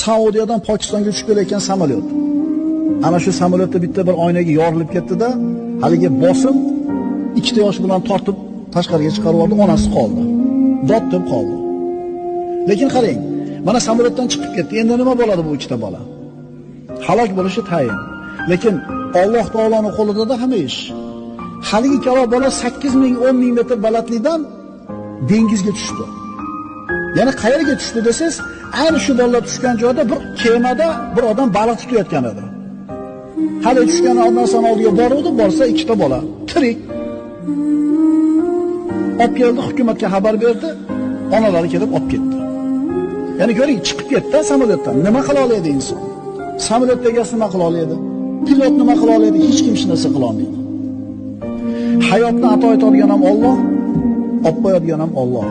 Saudiyadan Pokistonga uchib kelayotgan samolyot. Ana shu samolyotda bitta bir oynaga yorilib ketdi-da, haligi bosim ikkita yosh bilan tortib tashqariga chiqarib oldi, onasi qoldi. Dod deb qoldi. Lekin qarang, mana samolyotdan chiqib ketdi. Endi nima bo'ladi bu ikkita bola? Halok bo'lishi tayin. Lekin Alloh taoloning qo'lida hamma ish. Haligi ikkala bola 8 ming, 10 ming metr balandlikdan dengizga tushdi. Ya'ni qayerga tushdi desangiz, ayni shu bolalar tushgan joyda bir kemada bir odam baliq tutayotgan edi. Hali tushgan odamlar oldiga boruvdi, borsa ikkita bola tirik. Olib keldi, hukumatga xabar berdi, onalari kelib olib ketdi. Ya'ni ko'ring, chiqib ketdi samolyotdan. Nima qila oladi inson? Samolyot egasi nima qila oladi? Pilot nima qila oladi? Hech kim hech narsa qila olmaydi. Hayotni ato etadigan ham Alloh, olib qo'yadigan ham Alloh.